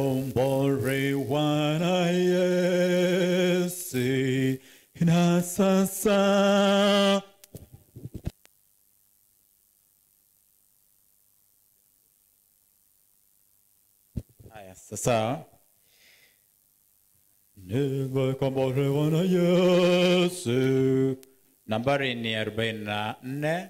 Nimekombolewa na Yesu na sasa haya sasa nimekombolewa na Yesu. Nambari ni 44.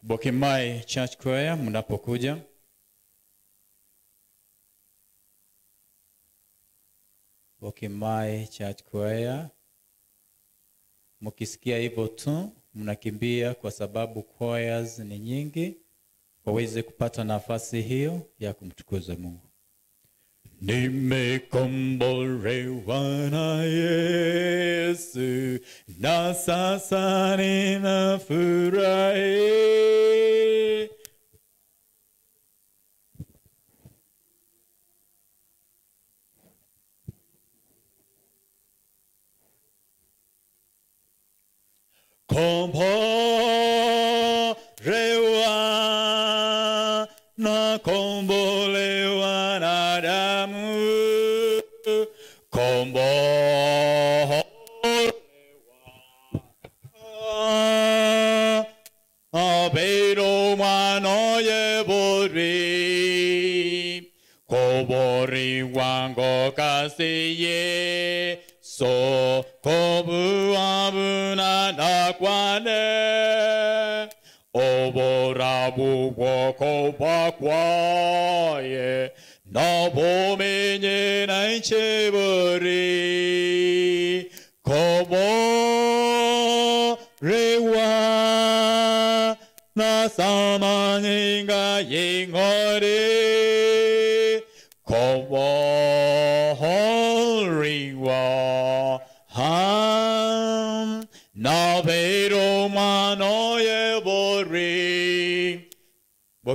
Bokimai Church Choir mnapokuja. Bokimai Church Choir, mkisikia hivyo tu mnakimbia, kwa sababu choirs ni nyingi, waweze kupata nafasi hiyo ya kumtukuza Mungu. Nimekombolewa na Yesu na sasa ninafurahi. Kombolewa na kombolewa na damu, kombolewa abero mano yebori kobori wango kasiye so kobu abuna nakwane oborabu wokobakwaye nabomenye naichebori koborewa na samaninga yingori koborewa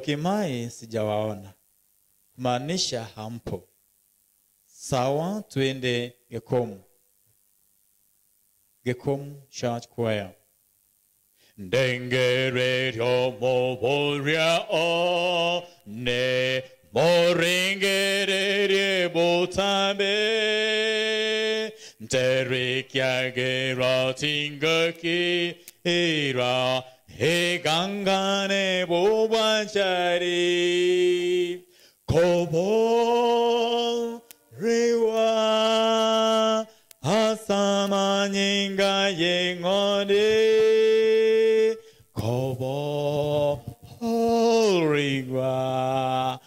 Syokimau sijawaona, kumaanisha hampo. Sawa, tuende Gekomu. Gekomu Church Choir. Ndengererio moboria o ne moringererie botambe nterikyagera tingaki ira hegangane bobanchari kobo riwa asamanyinga yengone kobo riwa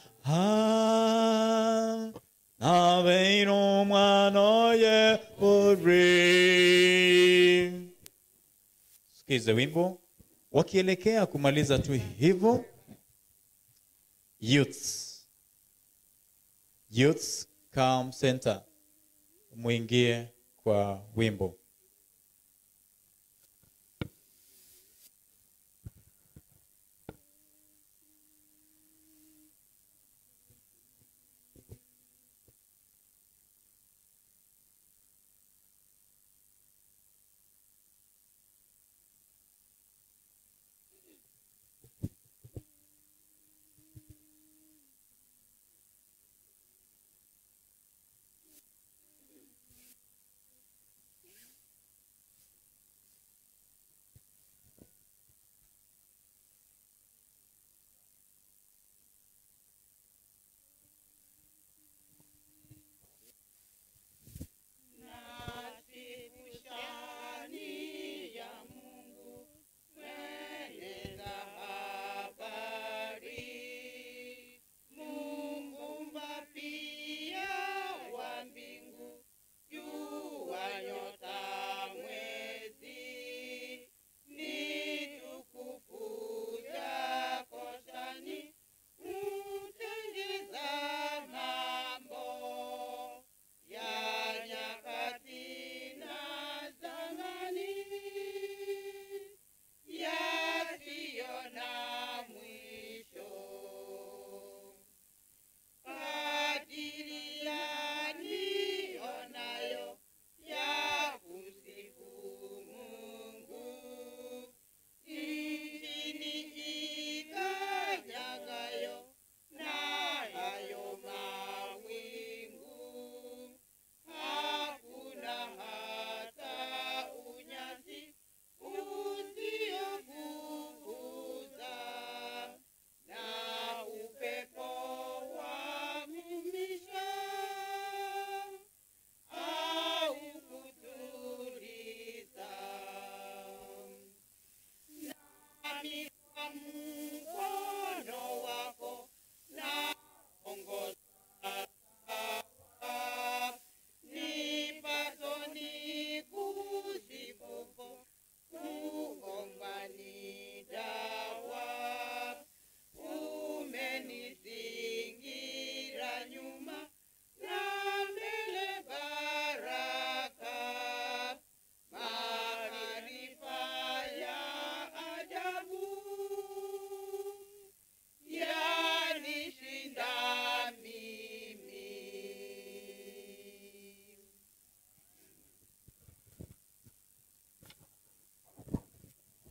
nabeino mwana ye. Sikize wimbo wakielekea kumaliza tu hivyo. Youths come center, muingie kwa wimbo.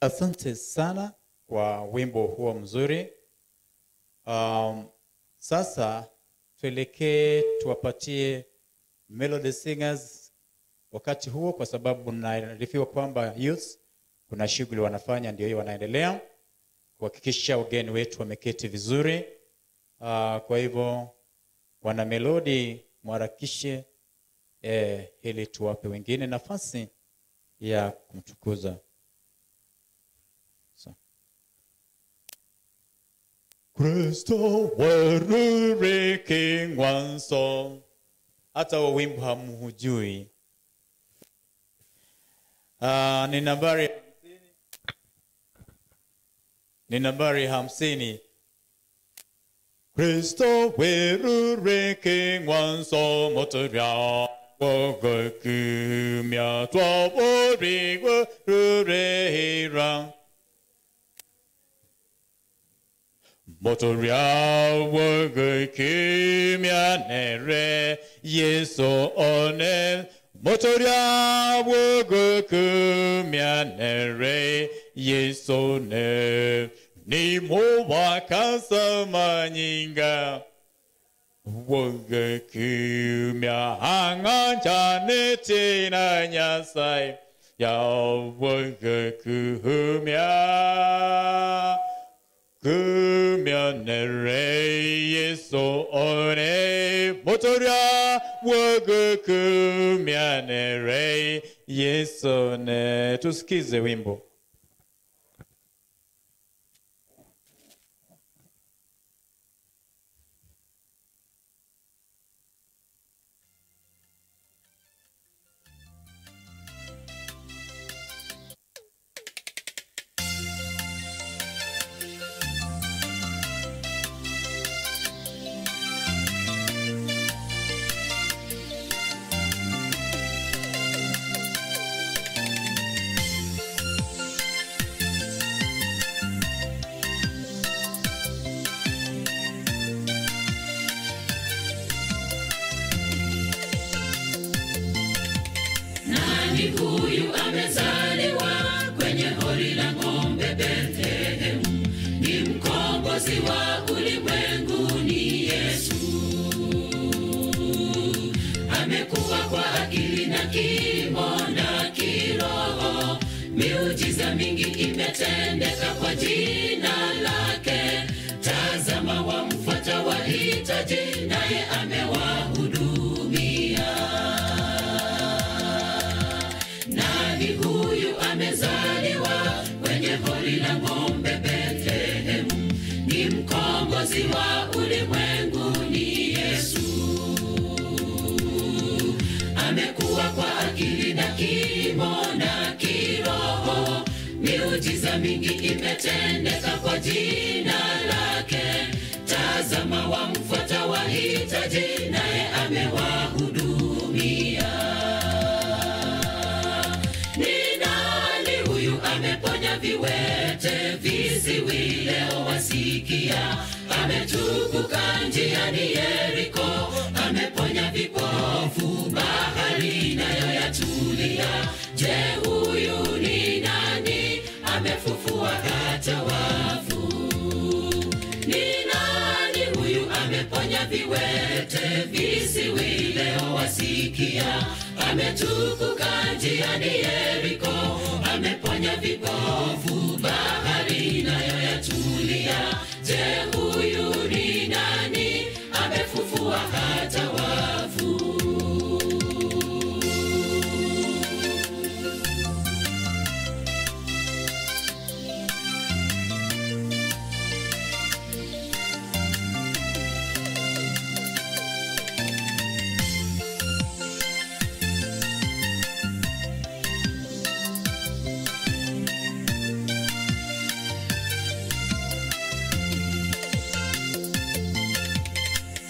Asante sana kwa wimbo huo mzuri. Sasa tuelekee tuwapatie Melody Singers wakati huo, kwa sababu naarifiwa kwamba youth kuna shughuli wanafanya, ndio hiyo wanaendelea kuhakikisha wageni wetu wameketi vizuri. Kwa hivyo wana Melody mwarakishe ili tuwape wengine nafasi ya kumtukuza. Kristo werure kingwanso. Hata huo wimbo hamhujui. Ni nambari 50. Kristo werure kingwanso motoria wogokumya twabori werure hira. Motoria kimya nere Yesu one. Motoria kimya nere Yesu ne. Ni mo wakasa manyinga kimya hanganja tina nyasai ya kimya kumya nere Yesu one. Motoria kumya nere Yesu ne. Tusikize wimbo. Huyu amezaliwa kwenye hori la ng'ombe Bethlehem, ni mkombozi wa ulimwengu, ni Yesu. Amekuwa kwa akili na kimo na kiroho, miujiza mingi imetendeka kwa jina lake. Tazama wamfuata wahitaji, naye amewahudumia. Huyu amezaliwa kwenye hori la ng'ombe Bethlehem, ni mkombozi wa ulimwengu, ni Yesu. Amekuwa kwa akili na kimo na kiroho, miujiza mingi imetendeka kwa jina lake. Tazama wamfuata wahitaji, naye amewahudumia. Ameponya viwete, viziwi leo wasikia. Ametukuka njiani Yeriko, ameponya vipofu, bahari nayo yatulia. Je, huyu ni nani? Amefufua hata wafu. Ni nani huyu? Ameponya viwete, viziwi leo wasikia. Ametukuka njiani Yeriko, ameponya vipofu, bahari nayo yatulia. Je, huyu ni nani? Amefufua hata wafu.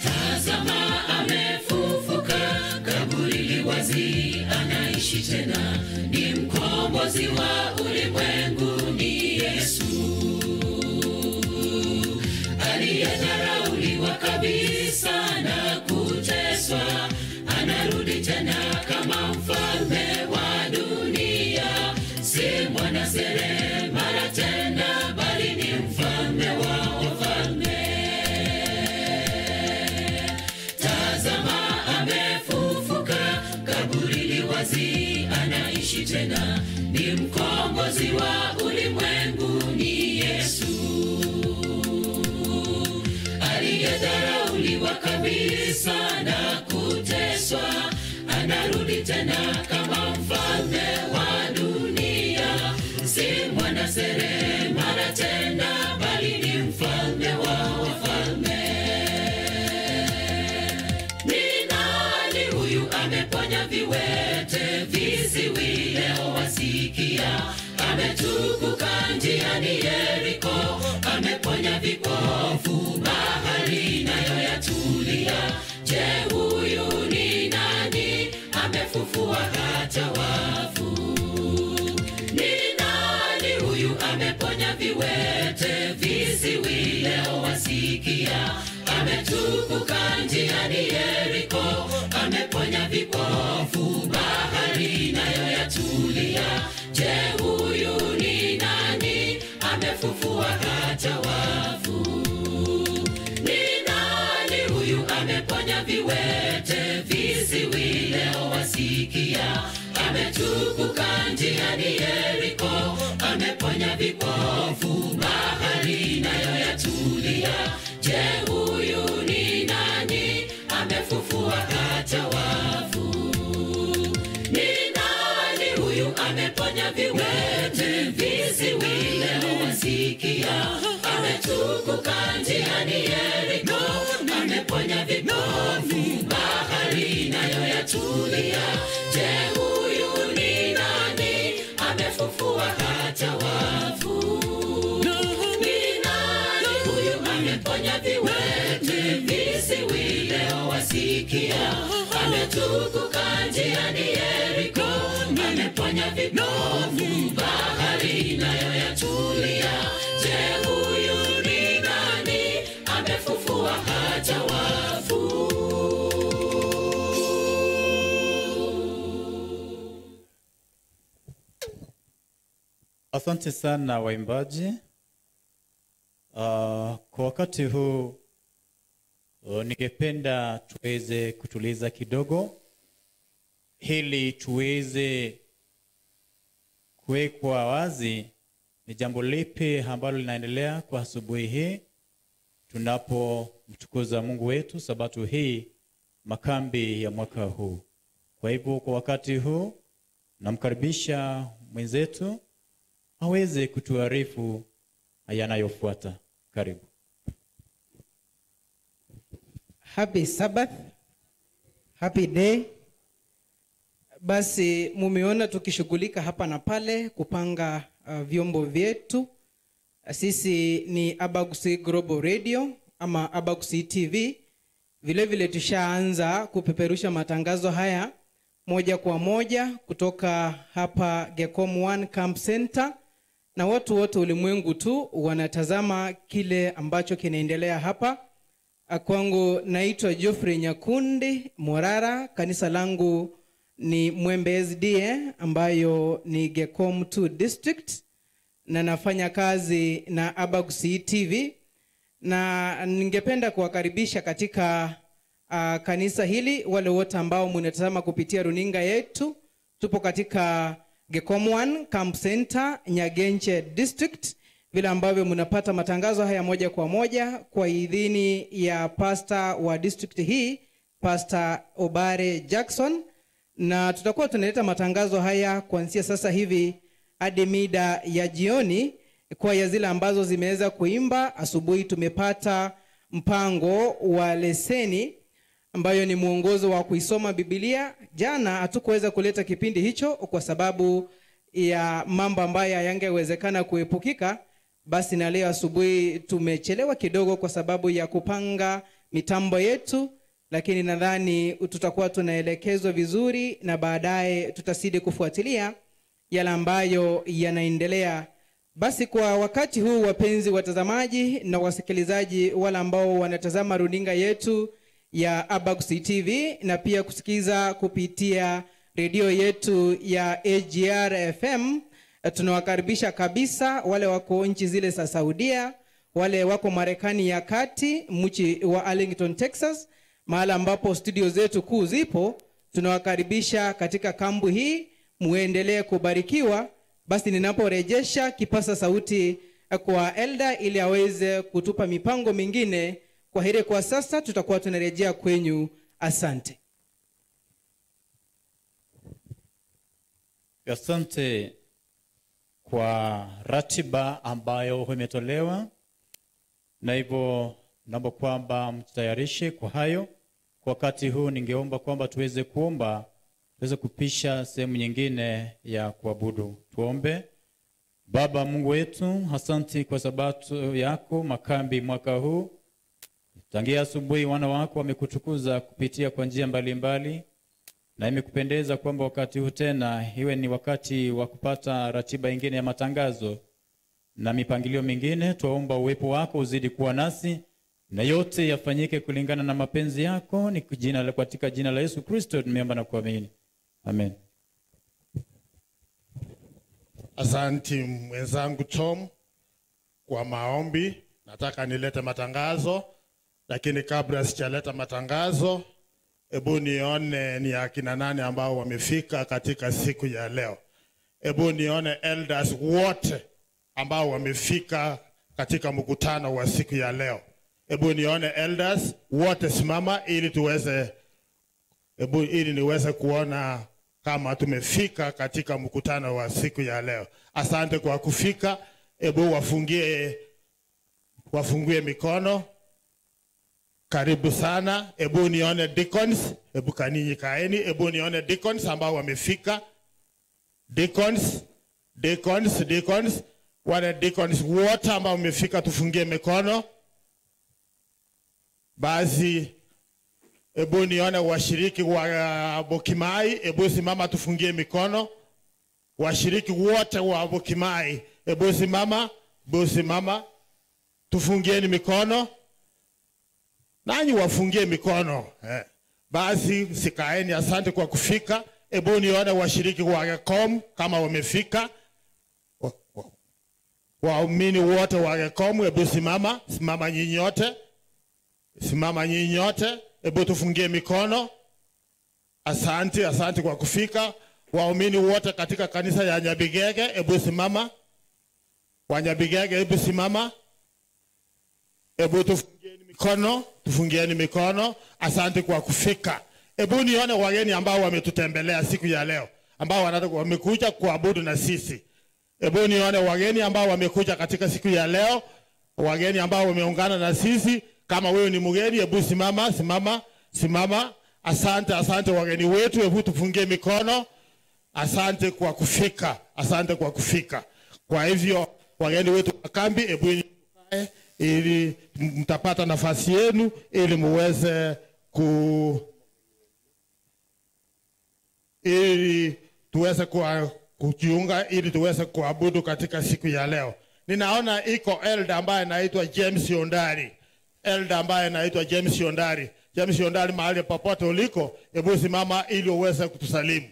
Tazama amefufuka, kaburi li wazi, anaishi tena, ni mkombozi wa ulimwengu, ni Yesu. Aliyedharauliwa kabisa na kuteswa, anarudi tena kama mfalme wa dunia. Si mwana seremala tena, bali ni mfalme wa wafalme. Tazama amefufuka, kaburi li wazi, anaishi tena, ni mkombozi wa ulimwengu, ni Yesu. Aliyedharauliwa kabisa na kuteswa, anarudi tena kama mfalme wa dunia. Si mwana seremala tena, bali ni mfalme wa wafalme. Ni nani huyu? Ameponya viwete, viziwi leo wasikia. Ametukuka njiani Yeriko, ameponya vipofu, bahari nayo yatulia. Je, huyu ni nani? Amefufua hata wafu. Ni nani huyu? Ameponya viwete, viziwi leo wasikia. Ametukuka njiani Yeriko, ameponya vipofu, bahari nayo yatulia. Je, huyu ni nani? Amefufua hata wafu. Ni nani huyu ameponya viwete, viziwi leo wasikia? Ametukuka njiani Yeriko, ameponya vipofu, bahari nayo yatulia. Je, huyu ni nani? Amefufua hata wafu. Ni nani huyu ameponya viwete, viziwi leo wasikia? Ametukuka njiani Yeriko, ameponya vipofu, bahari nayo yatulia. Je, huyu ni nani? Amefufua hata wafu. Ni nani huyu ameponya viwete, viziwi leo wasikia? Ametukuka njiani Yeriko, ameponya vipofu, bahari nayo yatulia. Je, huyu ni nani? Amefufua hata wafu. Asante sana waimbaji. Kwa wakati huu ningependa tuweze kutuliza kidogo ili tuweze kuwekwa wazi ni jambo lipi ambalo linaendelea kwa asubuhi hii tunapomtukuza Mungu wetu sabato hii, makambi ya mwaka huu. Kwa hivyo kwa wakati huu namkaribisha mwenzetu aweze kutuarifu yanayofuata. Karibu. Happy Sabbath. Happy day. Basi mumeona tukishughulika hapa na pale kupanga vyombo vyetu. Sisi ni Abagusi Global Radio ama Abagusi TV. Vile vile tushaanza kupeperusha matangazo haya moja kwa moja kutoka hapa Gecom 1 Camp Center, na watu wote ulimwengu tu wanatazama kile ambacho kinaendelea hapa. Kwangu naitwa Geoffrey Nyakundi Morara, kanisa langu ni Mwembe SDA ambayo ni Gecom 2 District, na nafanya kazi na Abagusi TV, na ningependa kuwakaribisha katika kanisa hili wale wote ambao mnatazama kupitia runinga yetu. Tupo katika Gecom 1 Camp Center, Nyagenche District, vile ambavyo mnapata matangazo haya moja kwa moja kwa idhini ya pastor wa district hii, Pastor Obare Jackson, na tutakuwa tunaleta matangazo haya kuanzia sasa hivi hadi mida ya jioni. Kwa ya zile ambazo zimeweza kuimba asubuhi, tumepata mpango wa leseni ambayo ni mwongozo wa kuisoma Biblia. Jana hatukuweza kuleta kipindi hicho kwa sababu ya mambo ambayo hayangewezekana kuepukika. Basi na leo asubuhi tumechelewa kidogo kwa sababu ya kupanga mitambo yetu, lakini nadhani tutakuwa tunaelekezwa vizuri na baadaye tutazidi kufuatilia yale ambayo yanaendelea. Basi kwa wakati huu, wapenzi watazamaji na wasikilizaji wale ambao wanatazama runinga yetu ya Abagusi TV na pia kusikiza kupitia redio yetu ya AGR FM, tunawakaribisha kabisa wale wako nchi zile za Saudia, wale wako Marekani ya kati, mji wa Arlington, Texas, mahali ambapo studio zetu kuu zipo. Tunawakaribisha katika kambu hii, muendelee kubarikiwa. Basi ninaporejesha kipasa sauti kwa Elda ili aweze kutupa mipango mingine. Kwa heri kwa sasa, tutakuwa tunarejea kwenyu. Asante. Asante kwa ratiba ambayo imetolewa, na hivyo naomba kwamba mtayarishe kwa hayo. Kwa wakati huu ningeomba kwamba tuweze kuomba, tuweze kupisha sehemu nyingine ya kuabudu. Tuombe. Baba Mungu wetu, asante kwa sabato yako makambi mwaka huu. Tangia asubuhi wana wako wamekutukuza kupitia kwa njia mbalimbali, na imekupendeza kwamba wakati huu tena iwe ni wakati wa kupata ratiba nyingine ya matangazo na mipangilio mingine. Tuomba uwepo wako uzidi kuwa nasi na yote yafanyike kulingana na mapenzi yako. Ni katika jina la Yesu Kristo tumeomba na kuamini, amen. Asante mwenzangu Tom kwa maombi. Nataka nilete matangazo, lakini kabla sijaleta matangazo, hebu nione ni akina nani ambao wamefika katika siku ya leo. Hebu nione elders wote ambao wamefika katika mkutano wa siku ya leo. Hebu nione elders wote, simama ili tuweze, hebu ili niweze kuona kama tumefika katika mkutano wa siku ya leo. Asante kwa kufika. Hebu wafungie mikono. Karibu sana. Hebu nione deacons. Hebu kaninyi kaeni. Hebu nione deacons ambao wamefika. Deacons, deacons, deacons. Wale deacons wote ambao wamefika tufungie mikono. Basi hebu nione washiriki wa Bokimai, hebu simama tufungie mikono. Washiriki wote wa Bokimai, hebu simama, hebu simama tufungieni mikono. Nanyi wafungie mikono. Basi sikaeni, asante kwa kufika. Hebu nione washiriki wa Gekom kama wamefika. Waumini wote wa Gekom, hebu simama, simama nyinyi wote. Simama nyinyi wote. Hebu tufungie mikono. Asante, asante kwa kufika. Waumini wote katika kanisa ya Nyabigege, hebu simama. Wa Nyabigege, hebu simama. Hebu tufungieni mikono, tufungieni mikono. Asante kwa kufika. Hebu nione wageni ambao wametutembelea siku ya leo, ambao wamekuja kuabudu na sisi. Hebu nione wageni ambao wamekuja katika siku ya leo, wageni ambao wameungana na sisi. Kama wewe ni mgeni, hebu simama, simama, simama. Asante, asante wageni wetu, hebu tufungie mikono. Asante kwa kufika, asante kwa kufika. Kwa hivyo wageni wetu wa kambi, hebu ili mtapata nafasi yenu ili muweze ili tuweze kujiunga, ili tuweze kuabudu katika siku ya leo. Ninaona iko elder ambaye anaitwa James Yondari. Elder ambaye anaitwa James Yondari. James Yondari, mahali popote uliko, hebu simama ili uweze kutusalimu.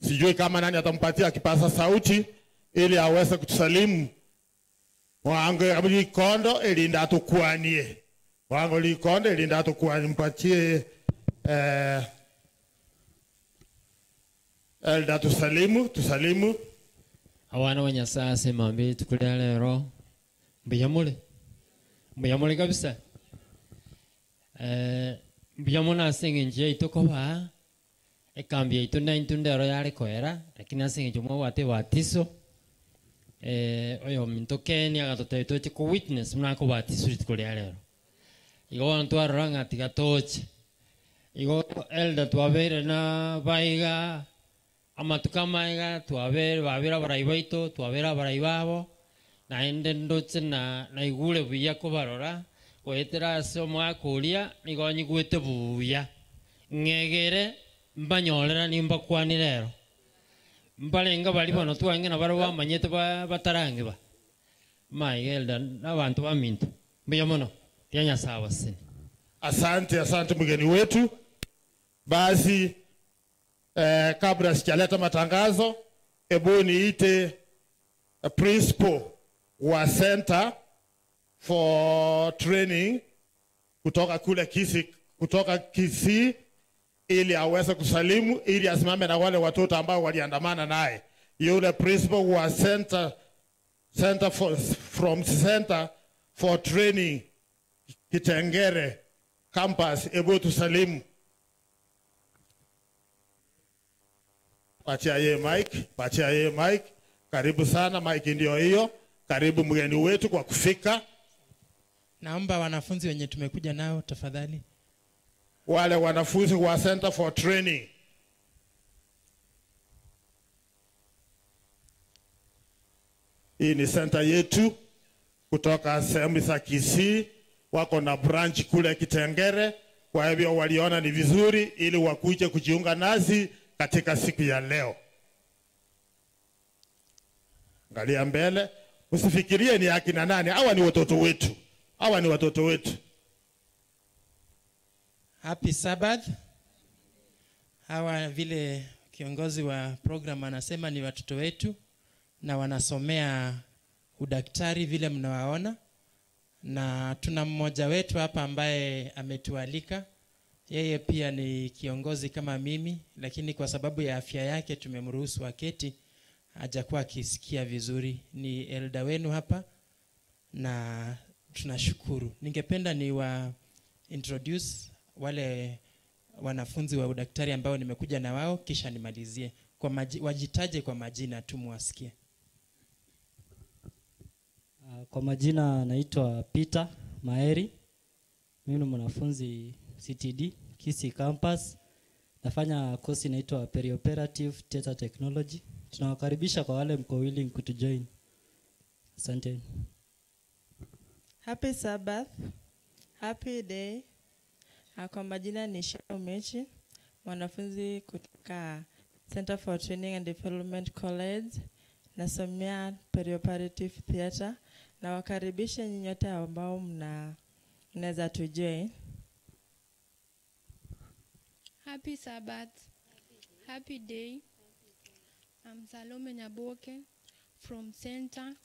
Sijui kama nani atampatia kipaza sauti ili aweze kutusalimu. Wangu likondo ili ndatukuanie. Wangu likondo ili ndatukuanie, mpatie elder tusalimu, tusalimu. Awana wa Nyasaye semambi tukulia lero. Mbiyamule. Mbiyamule kabisa. Mbiyamuna asingi njia itokoba. Ekambi itunda intundero yale koera, lakini asingi jumo wate watiso. Oyo mintokeni agatote toche ku witness mnako batiso tukulia lero. Igo antwaranga tigatoche. Igo elder twabere na baiga amatuka maiga twabere babera baraibaito twabera baraibabo naende ndoche na naigure buya kobarora goetera ase omwaka oria nigo nyigwete buya ng'egere mbanyorera nimbakwanire rero mbarenga bari bono twange na baro bamanyete batarange ba maiga n'abantu baminto mbuya mono ya Nyasaye wasini. Asante, asante mgeni wetu. Basi kabla sijaleta matangazo, hebu niite principal wa Center for Training kutoka kule Kisii, kutoka Kisii, ili aweze kusalimu, ili asimame na wale watoto ambao waliandamana naye. Yule principal wa Center for Training Kitengere campus, hebu tusalimu. Patia ye mic, patia ye mic. Karibu sana, mic ndio hiyo. Karibu mgeni wetu kwa kufika. Naomba wanafunzi wenye tumekuja nao tafadhali. Wale wanafunzi wa Center for Training. Hii ni center yetu kutoka sehemu za Kisii, wako na branch kule Kitengere. Kwa hivyo waliona ni vizuri ili wakuje kujiunga nasi katika siku ya leo. Angalia mbele, usifikirie ni akina nani, hawa ni watoto wetu. Hawa ni watoto wetu. Happy Sabbath. Hawa vile kiongozi wa program anasema ni watoto wetu na wanasomea udaktari vile mnawaona, na tuna mmoja wetu hapa ambaye ametualika. Yeye pia ni kiongozi kama mimi, lakini kwa sababu ya afya yake tumemruhusu aketi, hajakuwa akisikia vizuri. Ni elder wenu hapa na tunashukuru. Ningependa ni wa introduce wale wanafunzi wa udaktari ambao nimekuja na wao, kisha nimalizie. Wajitaje kwa majina tu muwasikie. Kwa majina naitwa Peter Maeri. Mimi ni mwanafunzi CTD Kisii Campus. Nafanya kosi inaitwa Perioperative Theater Technology. Tunawakaribisha kwa wale mko willing kutujoin. Asante. Happy Sabbath. Happy day. Kwa majina ni Shao Mechi, mwanafunzi kutoka Center for Training and Development College. Nasomea Perioperative Theater. Na wakaribisha nyinyi wote ambao mnaweza tujoin. Happy Sabbath. Happy day. I'm Salome Nyaboke from Center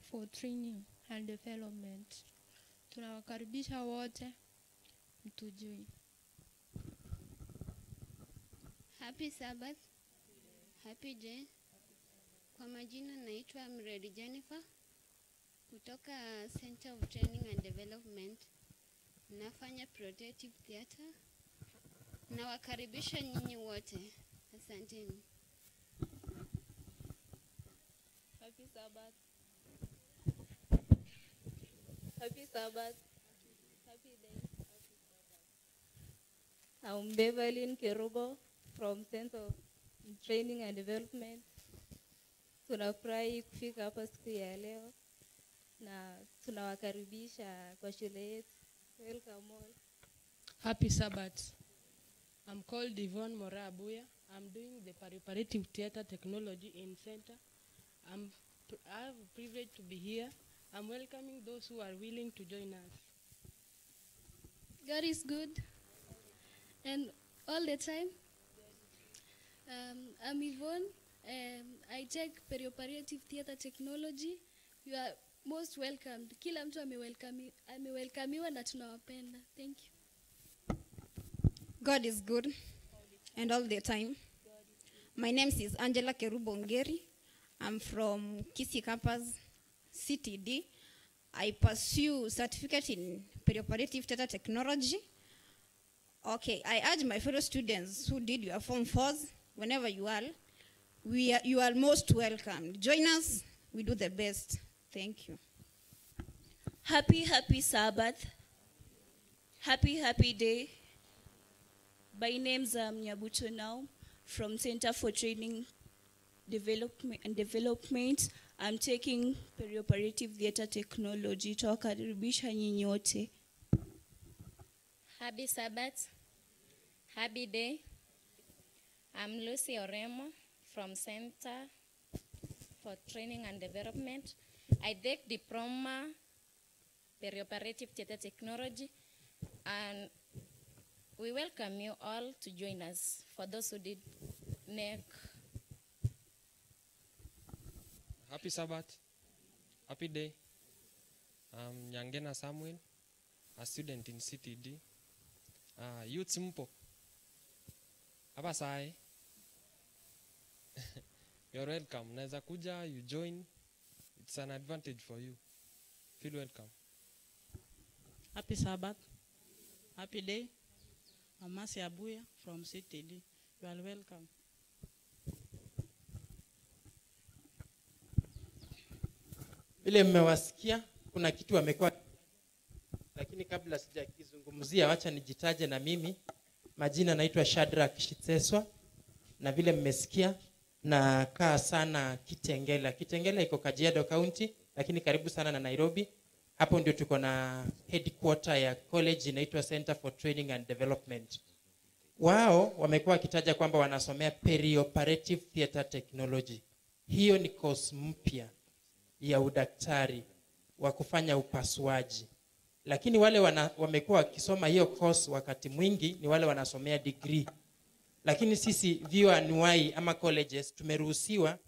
for Training and Development. Tunawakaribisha wote mtujui. Happy Sabbath. Happy day. Kwa majina naitwa Mredi Jennifer kutoka Center of Training and Development. Nafanya Protective Theater. Nawakaribisha nyinyi wote. Asanteni. Happy Sabbath. Happy Sabbath. Happy day. I'm Beverly Kerubo from Center of Training and Development. Tunafurahi kufika hapa siku ya leo na tunawakaribisha kwa shule yetu. Welcome all. Happy Sabbath. I'm called Yvonne Mora Abuya. I'm doing the Perioperative Theater Technology in Center. I have a privilege to be here. I'm welcoming those who are willing to join us. God is good, and all the time. I'm Yvonne. I take Perioperative Theater Technology. You are most welcomed. Kila mtu amewelcomiwa na tunawapenda. Thank you. God is good and all the time. My name is Angela Kerubo Ngeri. I'm from Kisii Campus, CTD. I pursue certificate in perioperative theater technology. Okay, I urge my fellow students who did your Form 4s, whenever you are, you are most welcome. Join us, we do the best. Thank you. Happy, happy Sabbath. Happy, happy day. By name's Nyabuto now from Center for Training Development and Development. I'm taking Perioperative Theater Technology. Tuwakaribisha nyinyi wote. Happy Sabbath. Happy day. I'm Lucy Oremo from Center for Training and Development. I take diploma Perioperative Theater Technology, and we welcome you all to join us for those who did NEC. Happy Sabbath. Happy day. I'm Nyangena Samuel, a student in CTD. Youths mpo. Hapa sai. You're welcome. Naweza kuja, you join. It's an advantage for you. Feel welcome. Happy Sabbath. Happy day. I'm Mercy Abuya from CTD. You are welcome. Vile mmewasikia kuna kitu wamekuwa, lakini kabla sijakizungumzia wacha nijitaje na mimi. Majina naitwa Shadrack Shitseswa, na vile mmesikia na kaa sana Kitengela. Kitengela iko Kajiado County, lakini karibu sana na Nairobi. Hapo ndio tuko na headquarter ya college inaitwa Center for Training and Development. Wao wamekuwa wakitaja kwamba wanasomea Perioperative Theater Technology. Hiyo ni course mpya ya udaktari wa kufanya upasuaji. Lakini wale wamekuwa wakisoma hiyo course wakati mwingi ni wale wanasomea degree. Lakini sisi vyuo anuwai ama colleges tumeruhusiwa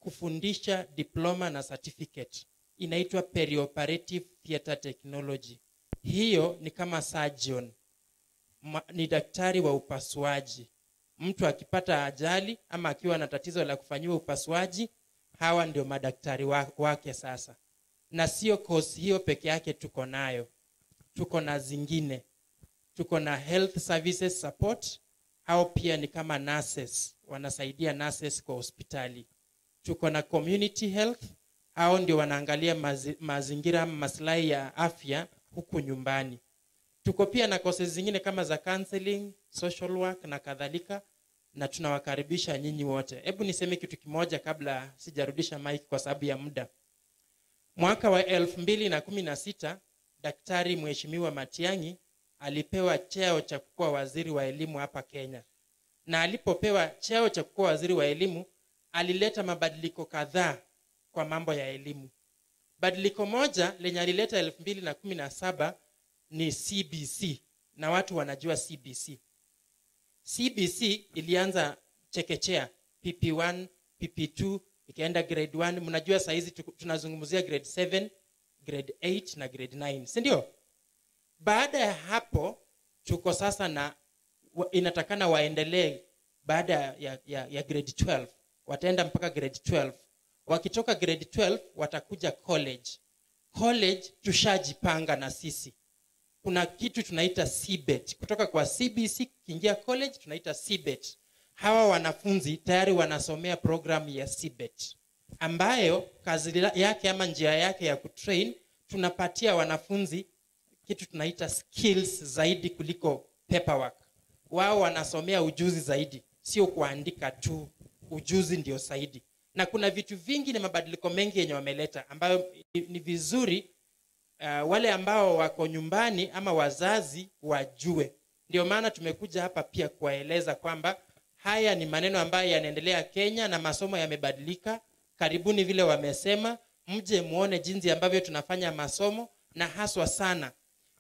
kufundisha diploma na certificate. Inaitwa perioperative theater technology. Hiyo ni kama surgeon, ni daktari wa upasuaji. Mtu akipata ajali ama akiwa na tatizo la kufanyiwa upasuaji, hawa ndio madaktari wake sasa. Na sio course hiyo peke yake tuko nayo. Tuko na zingine. Tuko na health services support. Hao pia ni kama nurses, wanasaidia nurses kwa hospitali. Tuko na community health. Hao ndio wanaangalia mazingira, maslahi ya afya huku nyumbani. Tuko pia na courses zingine kama za counseling, social work na kadhalika, na tunawakaribisha nyinyi wote. Hebu niseme kitu kimoja kabla sijarudisha mic kwa sababu ya muda. Mwaka wa 2016 Daktari Mheshimiwa Matiang'i alipewa cheo cha kuwa waziri wa elimu hapa Kenya. Na alipopewa cheo cha kuwa waziri wa elimu, alileta mabadiliko kadhaa kwa mambo ya elimu. Badiliko moja lenye alileta 2017 ni CBC, na watu wanajua CBC. CBC ilianza chekechea, PP1, PP2, ikaenda grade 1. Mnajua saa hizi tunazungumzia grade 7, grade 8 na grade 9, si ndio? Baada ya hapo tuko sasa na inatakana waendelee baada ya grade 12. Wataenda mpaka grade 12. Wakitoka grade 12 watakuja college. College tushajipanga na sisi. Kuna kitu tunaita CBET. Kutoka kwa CBC kiingia college tunaita CBET. Hawa wanafunzi tayari wanasomea program ya CBET, ambayo kazi yake ama njia yake ya kutrain, tunapatia wanafunzi kitu tunaita skills zaidi kuliko paperwork. Wao wanasomea ujuzi zaidi, sio kuandika tu, ujuzi ndio zaidi. Na kuna vitu vingi na mabadiliko mengi yenye wameleta ambayo ni vizuri wale ambao wako nyumbani ama wazazi wajue. Ndio maana tumekuja hapa pia kuwaeleza kwamba haya ni maneno ambayo yanaendelea Kenya na masomo yamebadilika. Karibuni vile wamesema, mje muone jinsi ambavyo tunafanya masomo, na haswa sana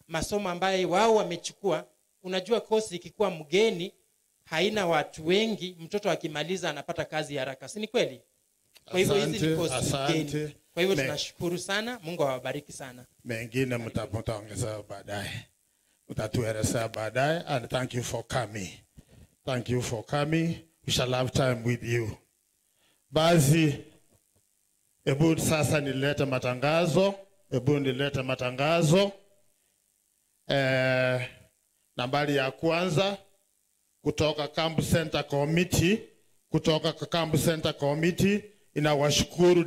masomo ambayo wao wamechukua. Unajua kosi ikikuwa mgeni haina watu wengi, mtoto akimaliza anapata kazi haraka, si ni kweli? Kwa hivyo hizi ni kosi mgeni. Kwa hivyo tunashukuru sana, Mungu awabariki sana. Mengine mtaongeza baadaye, mtatueleza baadaye. And thank you for coming. Thank you for coming. We shall have time with you. Basi hebu sasa nilete matangazo. Hebu nilete matangazo. Nambari ya kwanza kutoka Camp Center Committee, kutoka Camp Center Committee inawashukuru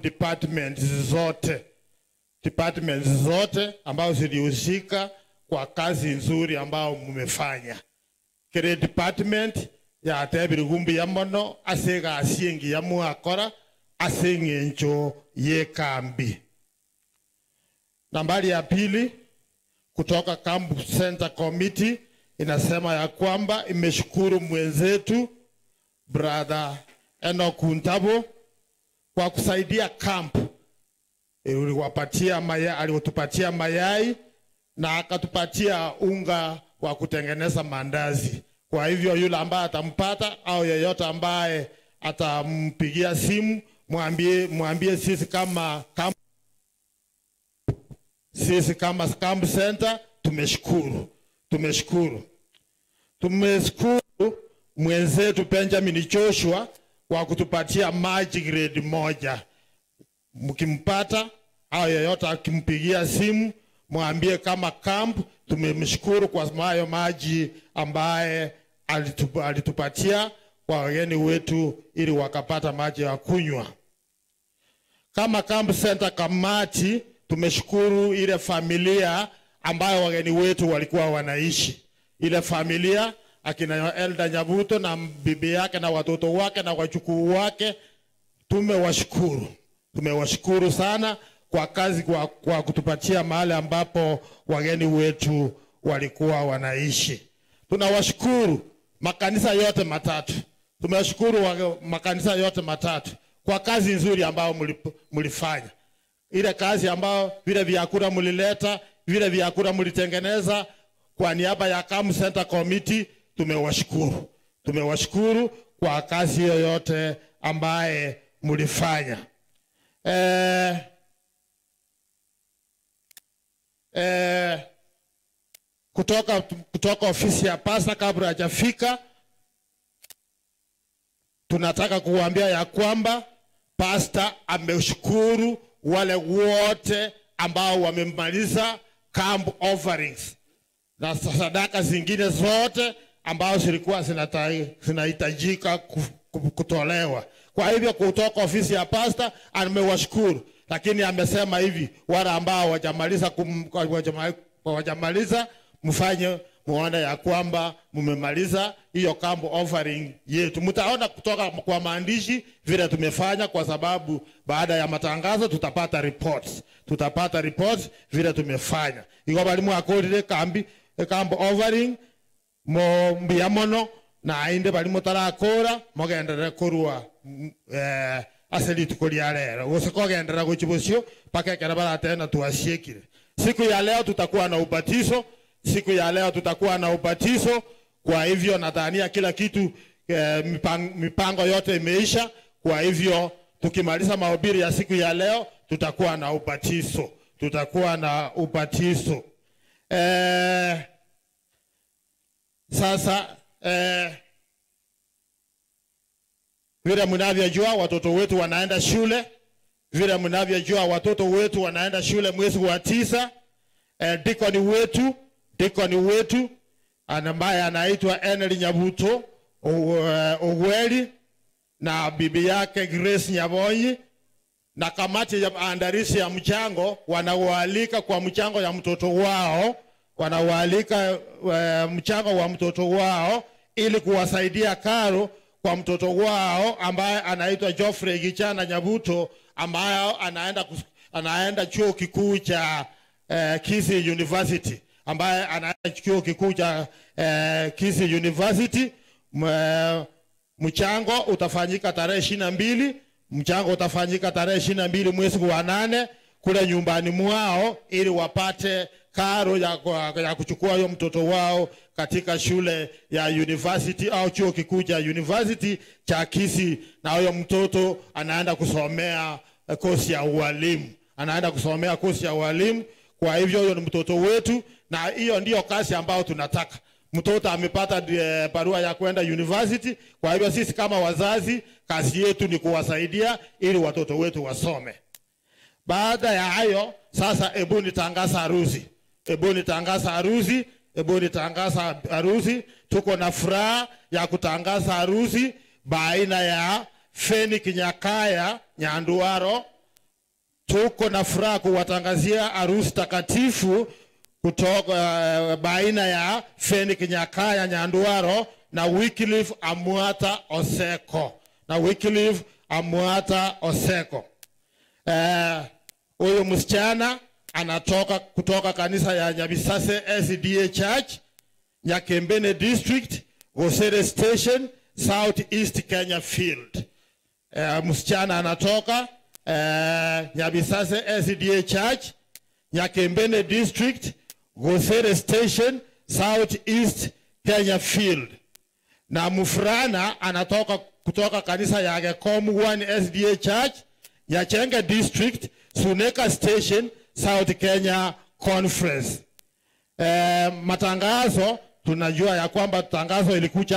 departments zote ambazo zilihusika kwa kazi nzuri ambao mmefanya. Kile department ya tebirigumbi ya mono asega asiengi ya muakora asengencho ye kambi. Nambari ya pili kutoka Camp Center Committee inasema ya kwamba imeshukuru mwenzetu Brother Enoch Ntabo kwa kusaidia camp. Alitupatia mayai na akatupatia unga wa kutengeneza mandazi. Kwa hivyo yule ambaye atampata au yeyote ambaye atampigia simu, mwambie sisi kama Camp Center tumeshukuru. Tumeshukuru mwenzetu Benjamin Joshua kwa kutupatia maji grade 1. Mkimpata au yeyote akimpigia simu, mwambie kama camp tumemshukuru kwa hayo maji ambaye alitupatia kwa wageni wetu ili wakapata maji ya kunywa. Kama Camp Center kamati tumeshukuru ile familia ambayo wageni wetu walikuwa wanaishi. Ile familia akina Elda Nyabuto na bibi yake na watoto wake na wajukuu wake, tumewashukuru. Tumewashukuru sana kwa kazi, kwa kutupatia mahali ambapo wageni wetu walikuwa wanaishi. Tunawashukuru makanisa yote matatu. Tumewashukuru makanisa yote matatu kwa kazi nzuri ambayo mlifanya. Ile kazi ambayo vile vyakula mlileta vile vyakula mlitengeneza. Kwa niaba ya Camp Center Committee tumewashukuru. Tumewashukuru kwa kazi yoyote ambaye mlifanya. Kutoka ofisi ya pasta kabla hajafika, tunataka kuambia ya kwamba pasta ameshukuru wale wote ambao wamemaliza camp offerings na sadaka zingine zote ambao zilikuwa zinahitajika kutolewa. Kwa hivyo kutoka ofisi ya pasta amewashukuru, lakini amesema hivi, wale ambao hawajamaliza mfanye muone ya kwamba mmemaliza hiyo camp offering yetu. Mtaona kutoka kwa maandishi vile tumefanya, kwa sababu baada ya matangazo tutapata reports. Tutapata reports vile tumefanya. Iko balimu akorire kambi camp offering mo mbiamono na ainde balimu tarakora mogendere kurwa aseli tukolia lero. Usikogendera kuchibusio paka kerabara tena tuasiekire. Siku ya leo tutakuwa na ubatizo. Siku ya leo tutakuwa na ubatizo. Kwa hivyo nadhania kila kitu, mipango yote imeisha. Kwa hivyo tukimaliza mahubiri ya siku ya leo tutakuwa na ubatizo. Tutakuwa na ubatizo. Sasa vile mnavyojua watoto wetu wanaenda shule. Vile mnavyojua watoto wetu wanaenda shule mwezi wa 9. Deacon wetu ambaye anaitwa Henry Nyabuto Ogweli na bibi yake Grace Nyabonyi na kamati ya maandalizi ya mchango wanawaalika kwa mchango ya mtoto wao, wanawaalika mchango wa mtoto wao ili kuwasaidia karo kwa mtoto wao ambaye anaitwa Geoffrey Gichana Nyabuto, ambaye anaenda chuo kikuu cha Kisii University, ambaye anaenda chuo kikuu cha Kisii University. Mchango utafanyika tarehe 22, mchango utafanyika tarehe 22 mwezi wa 8 kule nyumbani mwao, ili wapate karo ya kuchukua hiyo mtoto wao katika shule ya university au chuo kikuu cha university cha Kisii, na huyo mtoto anaenda kusomea kosi ya ualimu. Anaenda kusomea kosi ya ualimu. Kwa hivyo huyo ni mtoto wetu, na hiyo ndiyo kazi ambayo tunataka. Mtoto amepata barua ya kwenda university. Kwa hivyo sisi kama wazazi kazi yetu ni kuwasaidia ili watoto wetu wasome. Baada ya hayo sasa, hebu nitangaza harusi. Hebu nitangaza harusi. Hebu nitangaza harusi. Tuko na furaha ya kutangaza harusi baina ya Feni Kinyakaya Nyanduaro. Tuko na furaha kuwatangazia harusi takatifu kutoka baina ya Feni Kinyakaya Nyanduaro na Wycliffe Amwata Oseko. Na Wycliffe Amwata Oseko. Huyu msichana anatoka kutoka kanisa ya Nyabisase SDA Church, Nyakembene District, Gosere Station, South East Kenya Field. Msichana anatoka Nyabisase SDA Church, Nyakembene District, Gosere Station, South East Kenya Field. Na mfulana anatoka kutoka kanisa ya Gekomu 1 SDA Church, Nyachenga District, Suneka Station, South Kenya Conference. Matangazo tunajua ya kwamba tangazo ilikuja